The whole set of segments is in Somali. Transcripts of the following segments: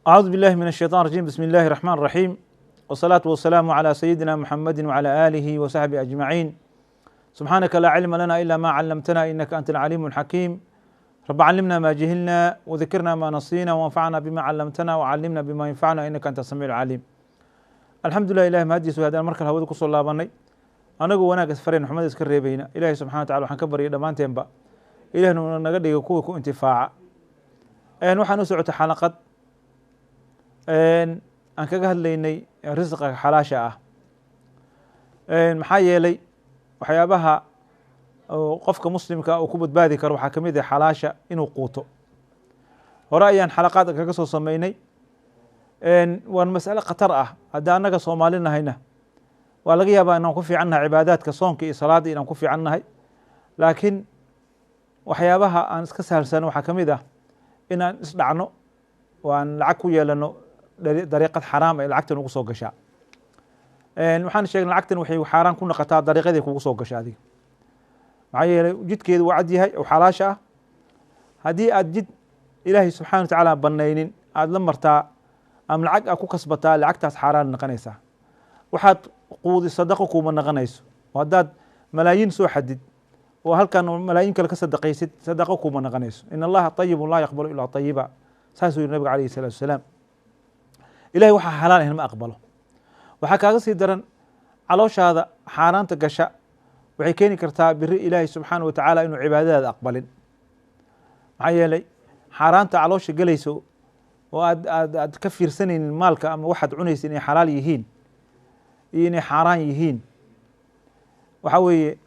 أعوذ بالله من الشيطان الرجيم، بسم الله الرحمن الرحيم، والصلاة والسلام على سيدنا محمد وعلى آله وصحبه أجمعين. سبحانك لا علم لنا إلا ما علمتنا إنك أنت العليم الحكيم. رب علمنا ما جهلنا وذكرنا ما نسينا وانفعنا بما علمتنا وعلمنا بما ينفعنا إنك أنت السميع العليم. الحمد لله. Ilahay mahadiisu haddaan markale hawada kusoo laabanay, anagu wanaag isfarayn, xumada iska reebayna. Ilahay subxana wa tacala waxaan ka baryay dhammaanteenba ilahnu naga dhiga kuwa ku intifaaca. Waxaan u socotay xalaqad aan kaga hadlaynay risqiga xalaasha ah. Maxaa yeelay waxyaabaha qofka muslimka uu ku badbaadi karo waxaa kamid ah xalaasha inuu quuto. Hore ayaan xalaqaad kaga soo sameynay. Waan mas'ale khatar ah. Haddii annaga Soomaali nahayna, waa laga yaabaa inaan ku fiican nahay cibaadaadka, soonka iyo salaada inaan ku fiican nahay, laakiin waxyaabaha aan iska sahalsano waxaa kamid ah inaan isdhacno oo aan lacag ku yeelano dariiqad xaraam ay lacagtan ugu soo gashaa. Waxaan sheegnay lacagtan waxay xaaraan ku noqotaa dariiqaday kugu soo gasha adiga. Maxaa yeelay jidkeedu waa cad yahay oo xalaasha ah. Haddii aad jid Ilaahay subxana wa tacaala banaynin aada la martaa ama lacag aad ku kasbataa, lacagtaas xaaraan noqonaysaa. Waxaad quudi sadaqo kuuma noqonayso. Oo haddaad malaayiin soo xadid oo halkan malaayiin kale ka sadaqaysid, sadaqo kuuma noqonayso. In Allaha طayibun laa yaqbalu ilaa طayiba, saasuu yihi nabiga alayhi الsalatu wasalaam. Ilahay waxaa xalaal ahayn ma aqbalo. Waxaa kaaga sii daran, calooshaada xaaraanta gasha waxay keeni kartaa biri Ilaahay subxaana wa tacaala inuu cibaadadaada aqbalin. Maxaa yeelay xaaraanta caloosha gelayso oo aad ka fiirsanaynin maalka ama waxaad cunaysa inay xalaal yihiin iyo inay xaaraan yihiin, waxa weeye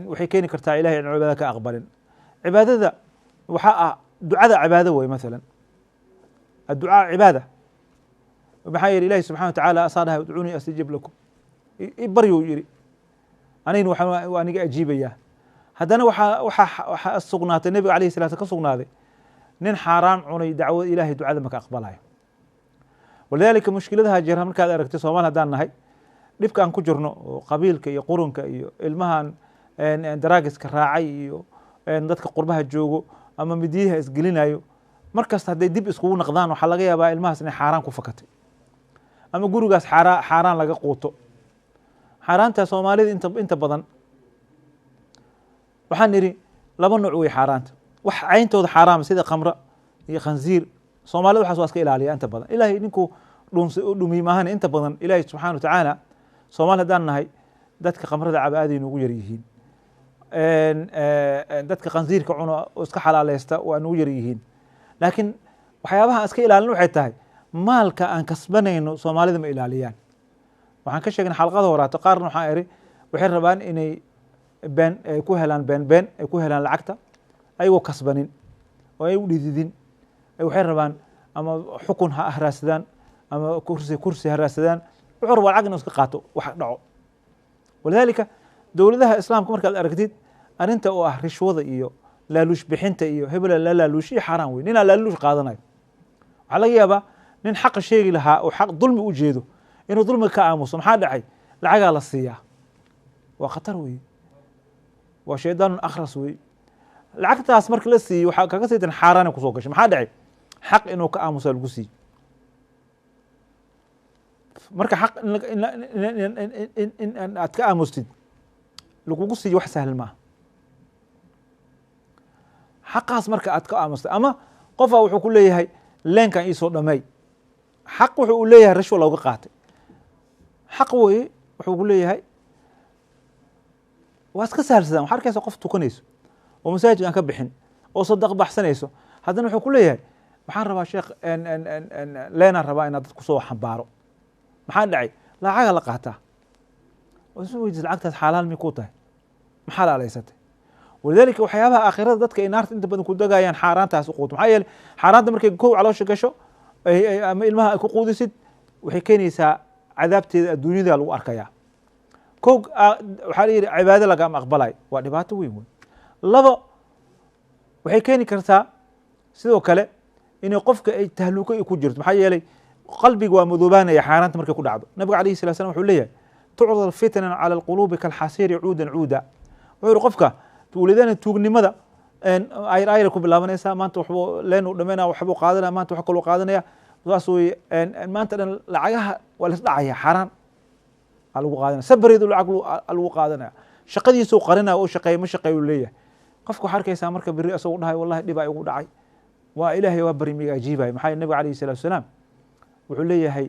waxay keeni kartaa Ilahay in cibaadada ka aqbalin. Cibaadada waxaa ah ducada, cibaado wey. Mathalan adducaa cibaada. Maxaa yeele Ilahi subxana wa tacaala asaa dhahay: "Udcuunii astajib lakum", i baryuu yidhi, anigna waa aniga ajiibayaa. Haddana waxaa sugnaatay nebiga alayhi salatu ka sugnaaday, nin xaaraan cunay dacwada Ilahay ducada maka aqbalayo. Walidaalika mushkiladaha jira markaad aragtay, Soomaali haddaan nahay, dhibka aan ku jirno oo qabiilka iyo qurunka iyo ilmahan daraagiska raacay iyo dadka qurbaha joogo ama midiyaha isgelinayo, markasta hadday dib iskugu naqdaan, waxaa laga yaabaa ilmahaas inay xaaraan ku fakatay ama gurigaas xaaraan laga quuto. Xaaraanta Soomaalida inta badan waxaan nidhi laba nooc wey xaaraanta. Wax cayntooda xaaraama sida khamra iyo khanziir, Soomaalida waxaas waa iska ilaaliya inta badan. Ilahay ninkuu dhuns dhumiy maahane, inta badan Ilahay subxana wa tacaala, Soomaali haddaan nahay, dadka khamrada caba aaday noogu yar yihiin, dadka khanziirka cuno oo iska xalaaleysta waa nagu yar yihiin. Laakiin waxyaabaha aan iska ilaalin waxay tahay maalka aan kasbanayno Soomaalida ma ilaaliyaan. Waxaan ka sheegnay xalqada horaato, qaarna waxaan iri waxay rabaan inay been ay ku helaan, been been ay ku helaan lacagta ayagoo kasbanin oo ay u dhididin. Waxay rabaan ama xukun ha raadsadaan ama kursi ha raadsadaan. Wuxuu rabaa lacag inuu iska qaato, wax dhaco. Walidaalika dowladaha islaamka markaad aragtid, arrinta oo ah rishwada iyo laaluush bixinta iyo hebela la laaluush iyo xaaraan wey. Ninaa laaluush qaadanayo, waxaa laga yaabaa nin xaqa sheegi lahaa oo xaq dulmi u jeedo inuu dulmiga ka aamuso. Maxaa dhacay? Lacagaa la siiyaa. Waa khatar wey, waa shaydaanun akhras wey. Lacagtaas marka la siiyo, waxaa kaga sii dan xaaraana kusoo gashay. Maxaa dhacay? Xaq inuu ka aamusa lagu siiyo. Marka xaq in aad ka aamustid lagugu siiyo wax sahlan maaha. Xaqaas marka aad ka aamustay, ama qofaa wuxuu ku leeyahay leenkan iisoo dhamey, xaq wuxuu u leeyahay rashwa looga qaatay, xaq weye wuxuu ku leeyahay, waa iska sahalsadaan. Waxaa arkaysa qof tukanayso oo masaajidka aan ka bixin oo sadaq baxsanayso, haddana wuxuu ku leeyahay: "Waxaan rabaa sheekh, leenaan rabaa inaad dad kusoo xambaaro." Maxaa dhacay? Lacaga la qaataa. Waa weydiis, lacagtaas xaalaal mi ku tahay? Maxaa laalaysatay? Walidaalika waxyaabaha aakhirada dadka ay naarta inta badan ku degayaan xaaraantaas u quuto. Maxaa yeelay xaaraanta markay kow caloosha gasho ama ilmaha ay ku quudisid, waxay keenaysaa cadaabteeda adduunyada lagu arkayaa. Kow, waxaa la yidhi cibaado lagama aqbalayo, waa dhibaato weyn wey. Labo, waxay keeni kartaa sidoo kale inay qofka ay tahluuko ay ku jirto. Maxaa yeelay qalbiga waa madoobaanaya xaaraanta markay ku dhacdo. Nabiga alayhi salat slam wuxuu leeyahay: "Tucrad alfitnan cala alquluubi kalxasiiri cuudan cuuda." Wuxuu yihi qofka walidana tuugnimada ayr ayra ku bilaabanaysaa. Maanta waxbuu leen u dhameynaya, waxbuu qaadanaya, maanta wax kaluu qaadanaya. Saas weye. Maanta dhan lacagaha waa la isdhacaya, xaaraan aa lagu qaadanaya, sabareedu lacag lagu qaadanaya, shaqadiisuu qarinaya oo shaqeeya ma shaqeeyu leeyahay. Qofka waxaa arkaysaa marka berri asagoo dhahay, wallahi dhibaa igu dhacay, waa Ilaahay waa bari miga ajiibaya. Maxaa yeele Nabiga alayhi salatu wasalaam wuxuu leeyahay,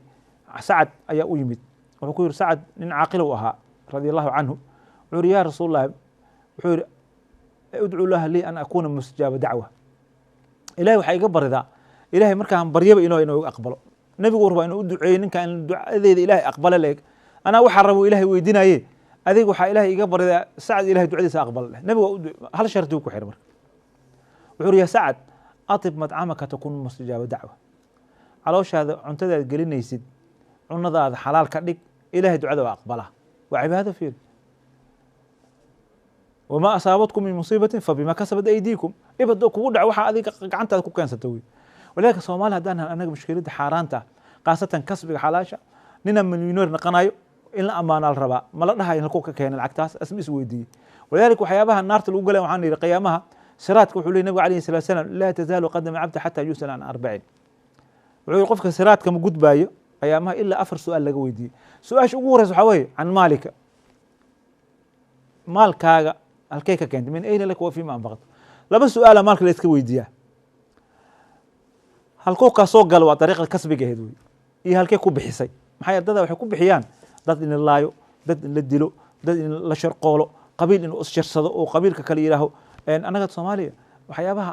Sacad ayaa u yimid, wuxuu ku yiri, Sacad nin caaqil u ahaa radia allahu canhu, wuxuu yiri, yaa Rasuul Allah, wuxuu yiri, udcu laha lii an akuuna mustajaaba dacwa, Ilahay waxaa iga baridaa Ilahay markaan baryaba inuu iga aqbalo. Nabigu uu rabaa inuu u duceeyo ninkan in ducadeeda Ilahay aqbale leeg anaa waxaa rabo Ilahay weydiinaye, adiga waxaa Ilahay iga baridaa Sacad Ilahay ducadiisa aqbal leh. Nabigu hal sharti ku xiray marka, wuxuu yiri, ya Sacad, atib madcamaka takun mustajaaba dacwa, calooshaada cuntadaad gelinaysid, cunadaada xalaal ka dhig, Ilahay ducada waa aqbalaa. Waa cibaado. Fiir, wamaa asaabatkum min musiibatin fabima kasabat aydiikum, dhib hadduu kugu dhaco waxaa adiga gacantaada ku keensata wey. Walidaalika Soomaali haddaan nahay anaga mushkiladda xaaraanta, khaasatan kasbiga xalaasha, ninaan milyoneer noqonayo in la ammaanaa la rabaa, ma la dhahayo halkuu ka keenay lacagtaas, asma is weydiiyey. Walidaalika waxyaabaha naarta lagu galaya waxaan yidhi qiyaamaha siraadka, wuxuu leey Nabiga alayhi salatu wasalaam, laa tazaalu qadama cabdi xataa yusala can arbacin. Wuxuu yihi qofka siraadka ma gudbaayo qiyaamaha ilaa 4 su-aal laga weydiiyey. Su-aasha ugu horeysa waxaa weeye can maalika, maalkaaga halkee ka keentay, min ayna laka wa fima anfaqta. 2 su-aala maalka la iska weydiiyaa, halkuu kaa soo galo, waa dariiqa kasbiga ahayd wey, iyo halkee ku bixisay. Maxaa yeele dada waxay ku bixiyaan dad in la laayo, dad in la dilo, dad in la sharqoolo, qabiil inuu issharsado oo qabiilka kale yidhaaho. Annaga Soomaaliya waxyaabaha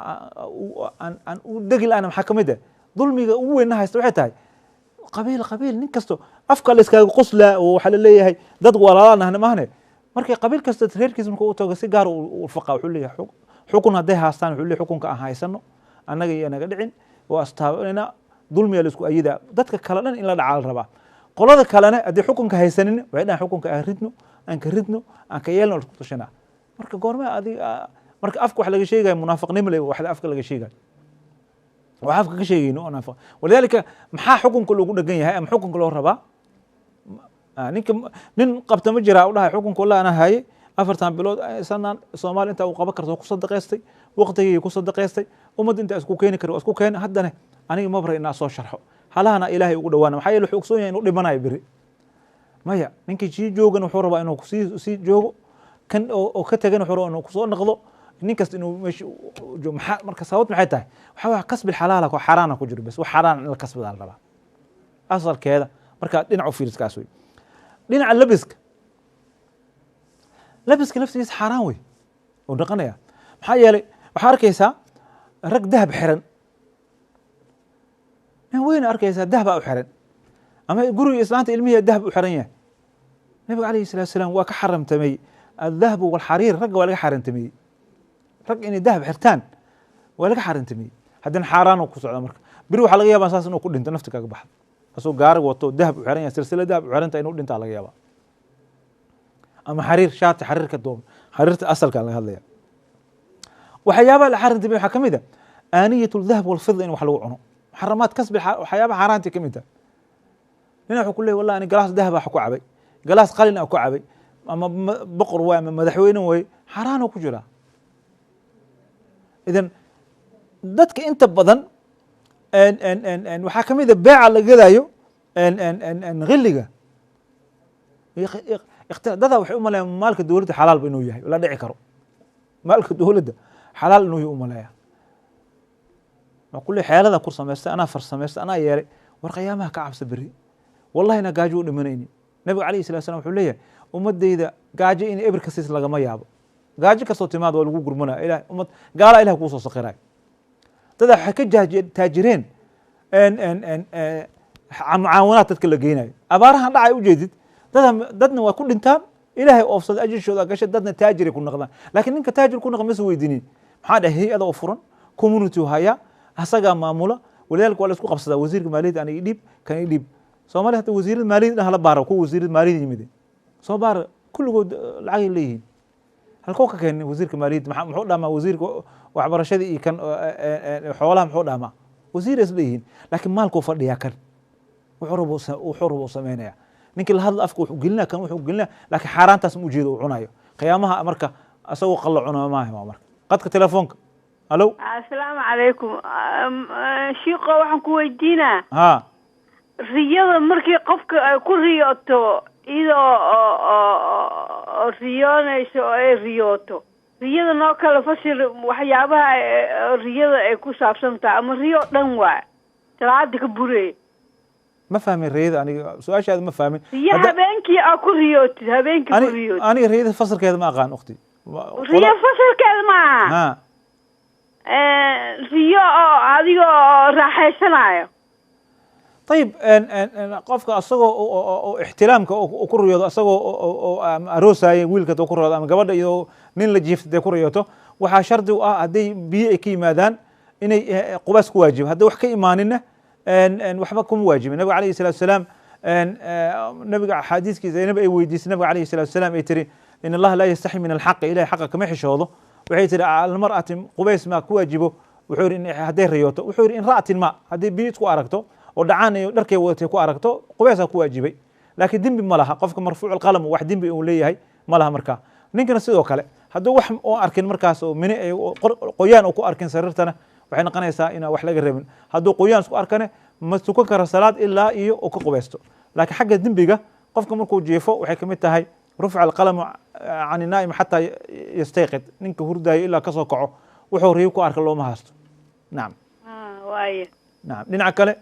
aan u degi la-ana maxaa kamid ah? Dulmiga ugu weynna haysta waxay tahay qabiil qabiil. Nin kasto afka la iskaaga qoslaa oo waxaa la leeyahay dad walaalaan ahna maahne. Markay qabiil kasta reerkiisa markuu u tago si gaar u faqa, wuxuu leeyahay xukun hadday haastaan, wuxuu leeyahay xukunka aan haysano annaga iyo naga dhicin oo astaabanayna. Dulmiga la isku ayidaa, dadka kale dhan in la dhacaa la rabaa. Qolada kalena haddii xukunka haysanin waxay dhahan xukunka aan ridno, aan ka ridno, aan ka yeelno, la isku tashanaa. Marka goorma adiga marka afka wax laga sheegaya munaafiqnimo le, wax afka laga sheegayo, wax afka ka sheegayno oo naafiq. Walidaalika maxaa xukunka loogu dhegan yahay ama xukunka loo rabaa? Ninka nin qabta ma jiraa u dhahay xukunka wallahi anaa haye 4tan bilood sanaan, Soomaali intaa uu qaban karto ku sadaqaystay, waqtigii ku sadaqaystay, ummadda intaa isku keeni kari waa isku keeni, haddana aniga ma bara inaa soo sharxo halahana Ilaahay ugu dhawaana. Maxaa yeele wuxuu ogsoon yahay inuu dhimanayo beri. Maya, ninkii sii joogan wuxuu rabaa inuu sii joogo, kan oo ka tagana wuxuu rabaa inuu kusoo noqdo, nin kasta inuu meesha joogo. Maxaa marka sababta maxay tahay? Waxaa waa kasbi xalaala ko xaaraana ku jiro, bas wax xaaraan in la kasbadaa la rabaa asalkeeda. Marka dhinac u fiiriskaas wey. Dhinaca labiska, labiska laftigiisa xaaraan wey uu dhaqanaya. Maxaa yeelay waxaa arkaysaa rag dahab xiran, nin weyn arkaysaa dahabaa u xiran, ama guriga islaanta ilmihii dahab u xiran yahay. Nabiga alayhi salatu wasalaam waa ka xaramtamey aldahabu walxariir, ragga waa laga xaramtameeyey, rag inay dahab xirtaan waa laga xaramtameeyey. Haddana xaaraan ku socda. Marka beri waxaa laga yaabaa saas inuu ku dhinto, nafti kaga baxdo asagoo gaarig wato, dahab u xiran yahay, silsila dahab u xiran tahay, inuu dhintaa laga yaabaa, ama xariir, shaati xariir ka doon, xariirta asalka laga hadlaya. Waxyaabaha la xaramtamey waxaa kamid a aaniyat aldahab walfida, in wax lagu cuno, muxaramaad kasbi, waxyaabaha xaaraanti kamid tahay. Nin wuxuu ku leeyay, wallahi ani galaas dahab wax ku cabay, galaas qalin ah ku cabay, ama boqor waay ama madaxweyne waay, xaaraanoo ku jiraa. Idan dadka inta badan waxaa kamid a beeca la gadayo giliga. Dada waxay u maleeyaan maalka dowladda xalaalba inuu yahay, la dhici karo maalka dowladda xalaal inuu yahay u maleeya. Waa kulli xeelada ku samaystay, anaa farsamaystay, anaa yeelay. War qiyaamaha ka cabsa beri, wallahi na gaajo u dhimanayni. Nabiga alayhi salatu salam wuxuu leeyahay ummadeyda gaajo in eber kasiis lagama yaabo, gaajo kastoo timaad waa lagu gurmanaya, ilaah ummad gaalaa ilah kuu soo sakhirayo. Dada waxay ka taajireen mucaawanaad dadka la geynayo, abaarahan dhacay ujeedid, dada dadna waa ku dhintaan, Ilaahay oofsada ajashooda gashay, dadna taajiray ku noqdaan. Laakiin ninka taajir ku noqda mase weydiinin maxaa dhahay hay-ada oo furan, community haya, asagaa maamula. Walidaalika waa la isku qabsadaa, wasiirka maaliyadda aniga idhiib, kan idhiib. Soomaaliya hadda wasiirada maaliyadda dhan hala baara, kuwa wasiirada maaliyadda yimid soo baara, kulligood lacagay leeyihiin. Halkoo ka keenin wasiirka maaliyadda muxuu dhaamaa wasiirka waxbarashadii iyo kan xoolaha muxuu dhaamaa? Wasiir is leeyihiin, laakiin maalkuu fadhiyaa, kan wuxuu rabo sameynaya. Ninkii la hadla afka wuxuu gelinaya, kan wuxuu gelinaya, laakiin xaaraantaas ma ujeedo uu cunayo. Qiyaamaha marka asagoo qallo cuna maaha. Waa marka qadka telefoonka. Halo. Asalaamu calaykum shiiqo, waxaan ku weydiinaa Ha, riyada markii qofka ay ku riyooto, iyadoo oo riyoonayso oo ay riyooto, riyada noo kala fasir, waxyaabaha riyada ay ku saabsan tahay, ama riyo dhan waay salaada ka burey? Ma fahmin riyada, aniga su-aashaada ma fahmin. Riyo habeenkii aa ku riyootid, habeenkii ku riyootid. Aniga riyada fasalkeeda ma aqaan, ukhti. Riyo fasalkeeda maaha. Ha. Riyo oo adiga oo raaxaysanayo. Ayib, qofka asagoo oo ixtilaamka ku riyoodo, asagoo oo aroosaya wiilka ku riyoodo ama gabadha iyo nin la jiifta dee ku riyooto, waxaa shardi u ah hadday biyo ay ka yimaadaan inay qubays ku waajibo. Hadday wax ka imaaninna waxba kuma waajibin. Nabiga alayhi salatu wasalaam, nabiga axaadiiskiisa Zaynab ay weydiisay nabiga alayhi salatu wasalaam, ay tiri: "In Allaha laa yastaxi min alxaqi", Ilahay xaqa kama xishoodo. Waxay tiri: "Almar'ati qubays maa ku waajibo?" Wuxuu yidhi, hadday riyooto, wuxuu yidhi: "In ra'atin ma, haddii biyo isku aragto oo dhacaan iyo dharkay wadatay ku aragto, qubaysaa ku waajibay, laakiin dembi ma laha qofka, marfuuc alqalam, wax dembi uu leeyahay ma laha." Markaa ninkana sidoo kale hadduu wax oo arkin markaas oo mini ay qoyaan uu ku arkin sariirtana, waxay noqonaysaa inaan wax laga rabin. Hadduu qoyaan isku arkane, ma tukan karo salaad ilaa iyo uu ka qubaysto. Laakiin xagga dembiga, qofka markuu jiifo, waxay kamid tahay rufca alqalamu can naa'im xataa yastayqid. Ninka hurdaayo ilaa kasoo kaco, wuxuu riyo ku arka looma haysto. Nacam. Waaya. Nacam. Dhinaca kale,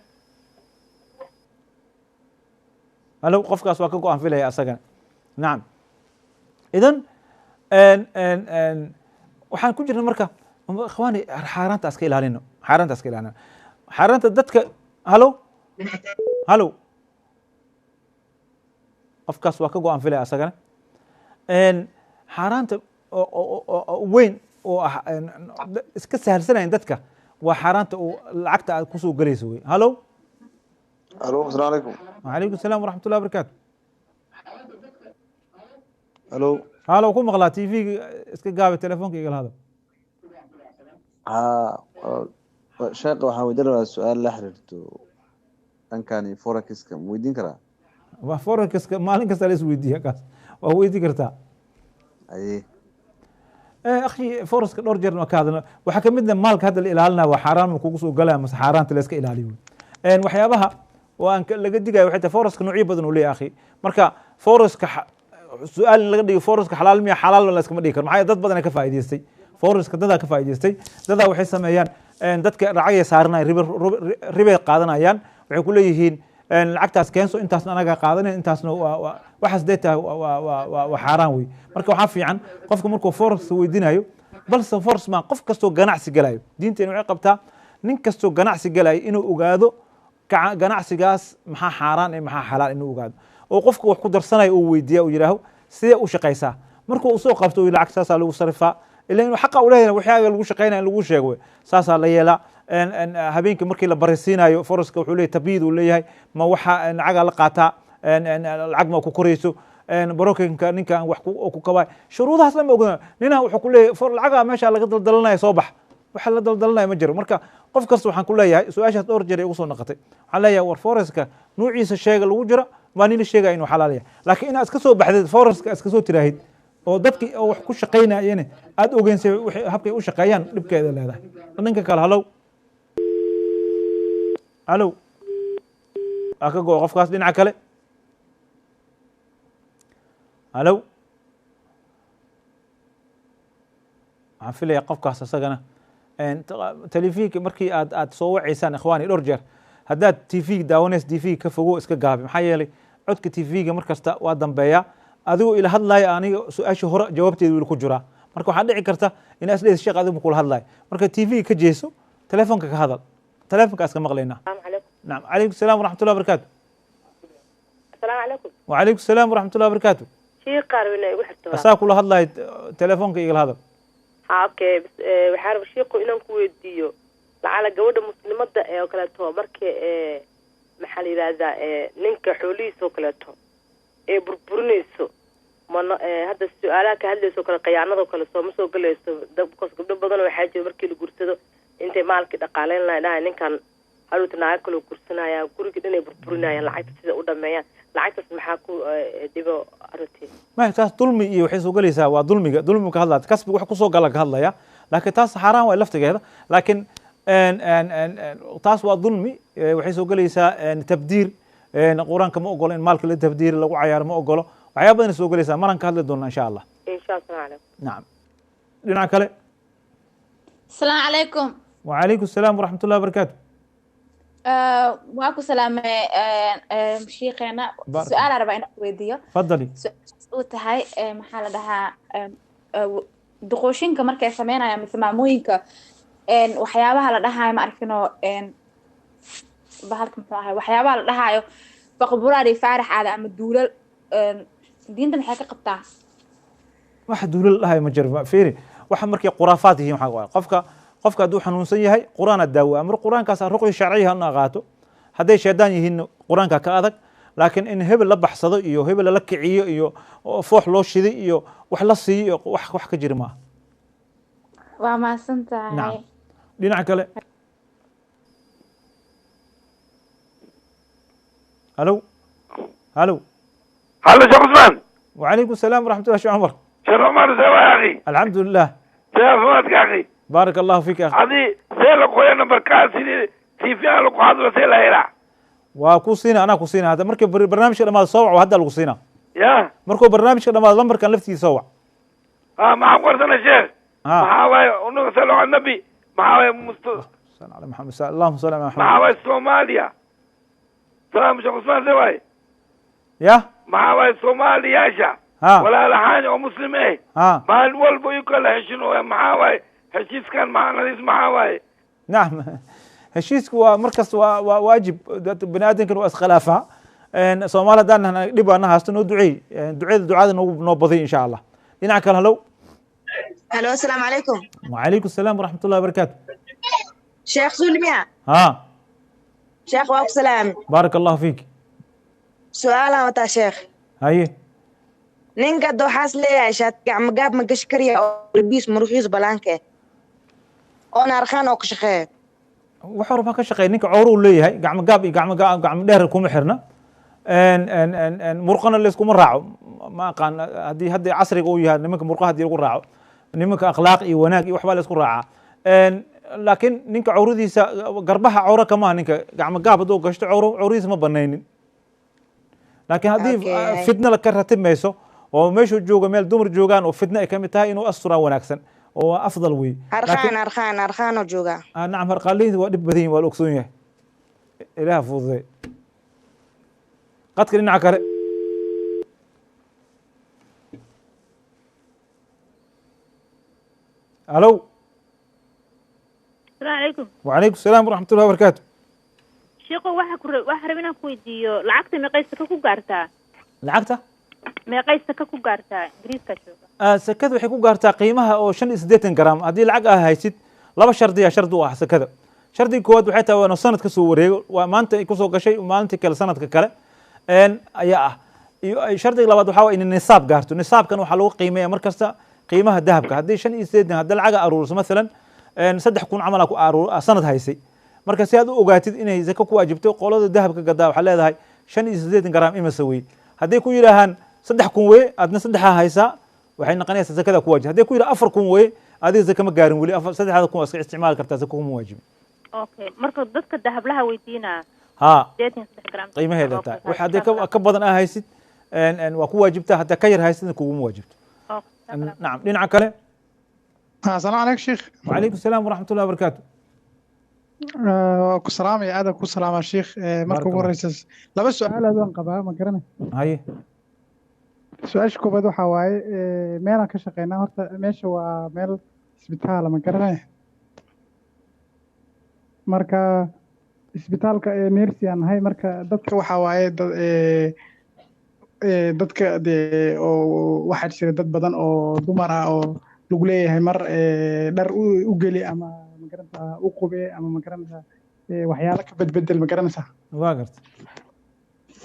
halo, qofkaas waa ka go-aan filaya asagana. Nacam. Idan waxaan ku jirna marka, ikhwaani, xaaraanta iska ilaalino, xaaraanta iska ilaalino, xaaraanta dadka. Halo, halo, qofkaas waa ka go-aan filaya asagana. Xaaraanta weyn oo ah iska sahalsanayan dadka waa xaaraanta uu lacagta aad kusoo gelayso wey. Halo. Alo, asalaamu calaykum. Wacalaykum salaam waraxmat ullahi barakaatu. Alo. Halo, ku maqlaa. TV-ga iska gaabi, telefoonka igala hadal. Ha, sheekh, waxaan weydiin rabaa su-aal la xiriirto dhankani forexiska. Ma weydiin karaa? Waa forexiska, maalin kasta la is weydiiya kaas, waa weydii kartaa. Aye. Akhi, forexiska dhowr jeer waa ka hadalna. Waxaa kamid ah maalka hadda la ilaalinaya, waa xaaraan ma kugu soo galaya mase xaaraanta la iska ilaaliyo. Waxyaabaha oo aan laga digayo waxay tahay forexiska noocyo badan uu leeyahay, akhi. Marka forexiska su-aal in laga dhigo forexiska xalaal miya, xalaal la iskama dhigi karo. Maxaa yeele dad badan ka faa'iidaystay forexiska, dadaa ka faa'iidaystay. Dadaa waxay sameeyaan, dadka lacagay saaranayaan, ribay qaadanayaan. Waxay ku leeyihiin lacagtaas keenso, intaasna anaga qaadanay, intaasna waa waxaas dee tahay, waa xaaraan wey. Marka waxaa fiican qofka markuu forex weydiinayo, balse forex ma, qof kastoo ganacsi galayo, diinteena waxay qabtaa nin kastoo ganacsi galayo inuu ogaado ganacsigaas maxaa xaaraan iyo maxaa xalaal, inuu ogaado oo qofka wax ku darsanayo uu weydiiya, uu yidhaaho: "Sidee u shaqaysaa?" Markuu usoo qabto uu lacag saasaa lagu sarifaa, ila inuu xaqa uleeyahay waxyaaga lagu shaqaynaya in lagu sheego wey. Saasaa la yeelaa. Habeenkii markii la barisiinayo forexiska, wuxuu leeyahay tabyiid uu leeyahay, ma waxa lacagaa la qaataa, lacag ma ku korayso, brokerka ninkan wax ku kabaay, shuruudahaas lama ogona. Nina wuxuu ku leeyahay for lacagaa meesha laga daldalanaya, soo bax. Waxa la daldalanaya ma jiro. Marka qof kasta waxaan ku leeyahay, su-aashaas dhowr jeer ay ugu soo noqotay, waxaan leeyahay: war forexiska nuuciisa sheega lagu jira, waa nin la sheegaya inuu xalaal yahay. Laakiin inaad iska soo baxdeed forexiska iska soo tiraahid oo dadkii oo wax ku shaqaynayeen aad ogeensay waxay habkay u shaqeeyaan, dhibkeeda leedahay. Ninka kale, halow, halow, waa ka go qofkaas. Dhinaca kale, halow, waxaan filaya qofkaas isagana telefinka markii aad soo waceysaan, ikhwaani, dhowr jeer haddaad TV daawanaysa, TV ka fogo, iska gaabi. Maxaa yeelay codka TV-ga mar kasta waa dambeeya. Adigoo ila hadlaya, aniga su-aashii hore jawaabteeda weli ku jiraa. Marka waxaa dhici karta inaa isleedahay sheekh adigu kula hadlayo. Marka TV ka jeeso, telefoonka ka hadal, telefoonka iska maqlaynaa. السلام عليكم. Nacam, calaykum salaam waraxmat ullahi barakaatu. السلام عليكم. Wacalaykum salaam waraxmat ullahi barakaatu. شيء قارب igu xirto. Asaa kula hadlayo, telefoonka igala hadal. Ha, okay, bas waxaan rabaa shiiqu inaan ku weydiiyo lacala gabadha muslimada ee oo kaleeto marka maxaa la yidhaahdaa ninka xoolihiisa oo kaleeto ee burburinayso, mana hadda su-aalaha ka hadlayso oo kale, khiyaanadoo kale sooma soo gelayso? Because gabdho badan waxaa jira markii la guursado intay maalkii dhaqaaleyn lahayn dhahay ninkan hadhowta naaga kaloo guursanaya, guriga dhan ay burburinayaan lacagta sida u dhameeyaan lacagtaas, maxaa ku dhibo arrintii? Ma taas dulmi iyo waxay soo gelaysaa, waa dulmiga, dulmiga ka hadlaya, kasbiga wax kusoo gala ka hadlaya. Laakiin taas xaaraan waa laftigeeda, laakiin taas waa dulmi, waxay soo gelaysaa tabdiir. Qur-aanka ma ogolo in maalka la tabdiir lagu cayaaro, ma ogolo. Waxyaaba badan soo gelaysaa, maraan ka hadli doonaa insha Allah. Insha Allah. Salaam calaykum. Nacam, dhinaca kale. Asalaamu calaykum. Wacalaykum asalaam waraxmat ullahi wabarakaatu. Waa ku salaamay shiikeena. Baarak. Su-aal rabaa inaan ku weydiiyo. Fadali. Su-aashaas uu tahay maxaa la dhahaa, duqooshinka markay sameynayaan mise maamooyinka, waxyaabaha la dhahayo ma arkino, bahalka muxuu ahay, waxyaabaha la dhahayo faqburaar iyo faarax aada ama duulal, diinta maxay ka qabtaa? Wax duulo la dhahayo ma jiro. Fiiri, waxa markay khuraafaad yihiin waxaa waaye qofka hadduu xanuunsan yahay qur-aana daawo amar, qur-aankaas ruqyo sharciya ha qaato. Hadday shaydaan yihiin qur-aanka ka adag, laakiin in hebel la baxsado iyo hebel lala kiciyo iyo foox loo shiday iyo wax la siiyo iyo wax ka jira maaha. Waa mahadsan tahay. Nacam, dhinaca kale. Halo halo. هلا شيخ عثمان. وعليكم السلام ورحمة الله، شيخ عمر. شيخ عمر، سوا يا اخي؟ الحمد لله. سيف يا اخي. بارك الله فيك يا أخي. هذه سيل قوي نمبر سيدي سي فيها لو قادر سيل هيلا. Waa ku siina, anaa ku siina hadda markii barnaamijka dhamaado soo wac, hadda lagu siina. يا Markuu barnaamijka dhamaado lambarkan laftiisa soo wac. ها ما قرصنا شيخ. ها. ما هو صلوا على النبي، ما هو صل على محمد، اللهم صل على ما محمد. هو الصوماليا، سلام شيخ عثمان، سواي. يا ما هو الصوماليا شا ها. ولا لحان او مسلم ايه. ها. ما الولب يكل شنو maxaa heshiiskan maxaa maxaa waaye? نعم، heshiisku waa markasta waa waajib, bani aadamkan waa iskhilaafaa. Soomaali haddaan nahna dhib baana haysto, noo duceey. Duceeda ducada noogu noo badiy insha Allah. Dhinaca kale, halow. الو، السلام عليكم. وعليكم السلام ورحمة الله وبركاته. شيخ سلميا؟ ها. شيخ واك سلام. بارك الله فيك. su-aalaan wataa sheekh. Haye. Ninka dooxaas leeyahay shaat gacmo gaab ma gashi karya oo labiis muruxiis balaanke oona arkaan oo ka shaqeeya? Wax horba ka shaqeeya, ninka cowro uu leeyahay, gacmo gaab iyo gacmo gacmo dheer kuma xirna. En murqana layskuma raaco, ma aqaan haddii hadda casriga uu yahay nimanka murqaha haddii lagu raaco, nimanka akhlaaq iyo wanaag iyo waxbaa laysku raacaa. Laakiin ninka cawradiisa garbaha cawro kama aha, ninka gacmo gaab hadduu gashto cawro cawradiisa ma banaynin, laakiin haddii fitna la ka ratib mayso oo meeshuu joogo meel dumar joogaan oo fitna ay ka mid tahay, inuu asturaa wanaagsan oo waa afdal wey. Harqaan harqaan harqaanoo joogaa. Ah, nacam, harqaalihiisa waa dhib badan yihin, waa la ogsoon yahay, Ilaah fududay. Qadka dhinaca kale. Alo. Asalaamu calaykum. وعليكم السلام ورحمة الله وبركاته. Sheekho, waxa rab inaan ku weydiiyo lacagta meeqay saka ku gaartaa? Lacagta? Meeqay saka ku gaartaa Ingiriiska jooga? Sakada waxay ku gaartaa qiimaha oo 85 gram haddii lacag aa haysid. Laba shardiya shardi u ah sakada. Shardiga koowaad waxay tahay waa inuu sanad ka soo wareego, waa maanta ay kusoo gashay maalintii kale sanadka kale ayaa ah. Iyo shardiga labaad waxaa waa inay nisaab gaarto. Nisaabkan waxaa lagu qiimeeya mar kasta qiimaha dahabka. Haddii 85 haddii lacag aa aruuriso mathalan 3000 camal aa ku sanad haysay, marka si aad u ogaatid inay zako ku waajibto, qolada dahabka gadaa waxaa leedahay 85 gram imisa wey? Hadday ku yidhaahaan 3000 wey, adna saddexaa haysaa, waxay noqonaysaa zakada ku waajib. Hadday ku yidhaha 4000 wey, adiga zaka ma gaarin weli, afar saddexdaada kun waa iska isticmaali kartaa, zaka kuma waajibin. Okay, marka dadka dahablaha weydiinaa. Ha. 83 gram. Qiimaheeda tahay wax hadday ka badan aa haysid en waa ku waajibtaa, haddaa ka yar haysidna kuguma waajibto. Nacam, dhinaca kale. السلام عليكم شيخ. وعليكم السلام ورحمة الله وبركاته. Waa ku salaamaya, aad ku salaama sheekh. Marka Barakallah. Ugu horeysa laba su-aal aad waan qabaa, ma garanay? Haye. Su-aasha koobaad waxaa waaye meelaan ka shaqeynaa, horta meesha waa meel isbitaala, ma garanay? Marka isbitaalka ee nurse aan nahay, marka dadka waxaa waaye dadka dee oo waxaa jira dad badan oo dumar ah oo lagu leeyahay mar dhar u geli ama magaranaysaa u qube ama magaranaysaa waxyaalo ka bedbedel, magaranaysaa? Waa garta.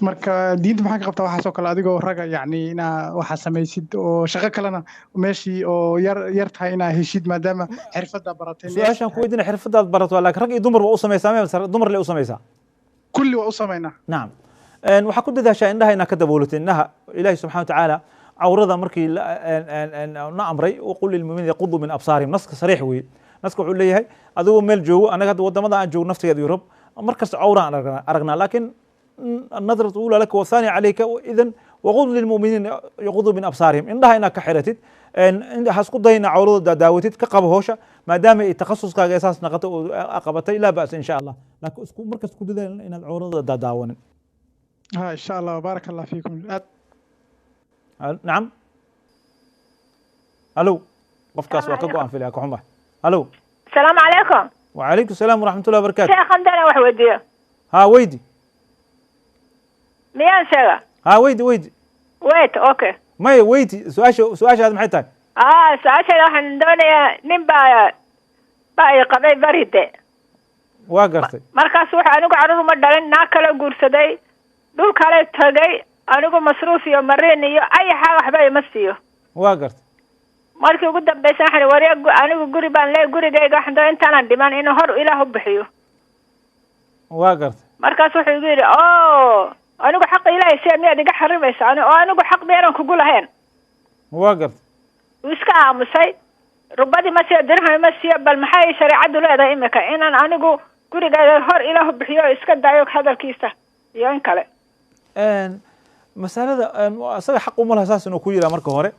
Marka diinta maxaa ka qabtaa waxaas oo kale, adigoo raga yacni inaa waxaa samaysid oo shaqo kalena meeshii oo yar yar tahay inaa heshid maadaama xirfadda baratay? Su-aashaan ku weydiina xirfadaad barato, laakiin rag iyo dumar waa u samaysaa mise dumar le u samaysaa? Kulli waa u samaynaa. Nacam, waxaa ku dadaashaa indhaha inaad ka daboolato. Indhaha Ilaahi subxana watacaala Cawrada markii na amray, qul lilmuminiin yaquduu min absaarihim, naska sariix weeye. Naska wuxuu leeyahay adigoo meel joogo, anaga hadda wadamada aan joogno naftigeeda Yurub mar kasta cawraan aragnaa, laakiin النظرة الأولى لك والثانية عليك. إذا وغض للمؤمنين يغضوا من أبصارهم، indhaha inaad ka xiratid, ha isku dayna cawradooda daawatid, ka qabo howsha maadaama ay takhasuskaaga saas naqato oo qabatay, laa ba'sa insha Allah, laakiin isku markas ku dadaal inaad cawradooda daadaawanin. Ha, insha Allah, baaraka Allah fiikum aad. Nacam, alo, qofkaas waa ka go-an filaya, ka xumahay. Alo. السلام عليكم. وعليكم السلام ورحمة الله وبركاته. sheekhan dana wax weydiiyo. Ha, weydi. Miyaan sheega? Ha, weydi, weydi. Wait, okay. Maya, weydi su-aasha. Su-aashaada maxay tahay? Su-aasheeda waxaan doonayaa, nin baa i qabay baride. Waa gartay. Markaas wuxuu anigu carruur ma dhalin, naag kale guursaday, dhul kale tagay, anigu masruuf iyo mariin iyo ayaxa waxba ima siiyo. Waa gartay. Markii ugu dambaysa waxaan warya, anigu guri baan leey, gurigayga waxaan doonaya intaanan dhiman inuu hor Ilaah u bixiyo. Waa gartay. Markaas wuxuu igu yidhi, o anigu xaqa Ilaahay siya miyaad iga xarimaysa ani oo anigu xaq miyaanan kugu lahayn? Waa gartay. Wuu iska aamusay, rubadii ma siiyo, dirham ma siiyo. Bal maxay shareecadu leedahay imika, inaan anigu gurigayga hor Ilaah u bixiyo oo iska daayo hadalkiisa iyo in kale? Masalada asaga xaq uma laha saas inuu ku yiraa. Marka hore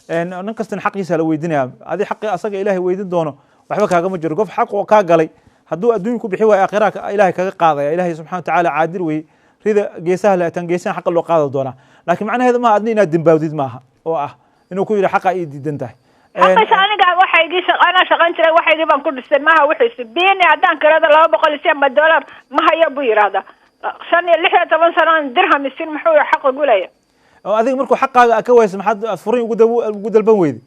nin kastana xaqiisa la weydinaya. Adi xaqi asaga Ilaahay weydin doono waxba kaagama jiro. Qof xaq oo kaa galay hadduu adduunka ku bixi waayo, aakhira Ilahay kaga qaadaya. Ilahay subxana watacaala caadil weye, rida geesaha le tan geesaha xaqa loo qaadi doonaa, laakiin macnaheedu maaha adna inaad dembaawdid maaha oo ah inuu ku yidhi xaqa ii diidan tahay. Xaqiisa aniga waxaygii anaa shaqan jiray, waxaygii baan ku dhistay maha wixiisi biini. Haddaan kirada 200 iyo ama dollar ma hayo buu yidhaahdaa. 5 iyo 16 sano aan dirham isin, muxuu xaqa gulaya? Oo adiga markuu xaqaaga ka waysa, maxaad furin ugu dalban weyday?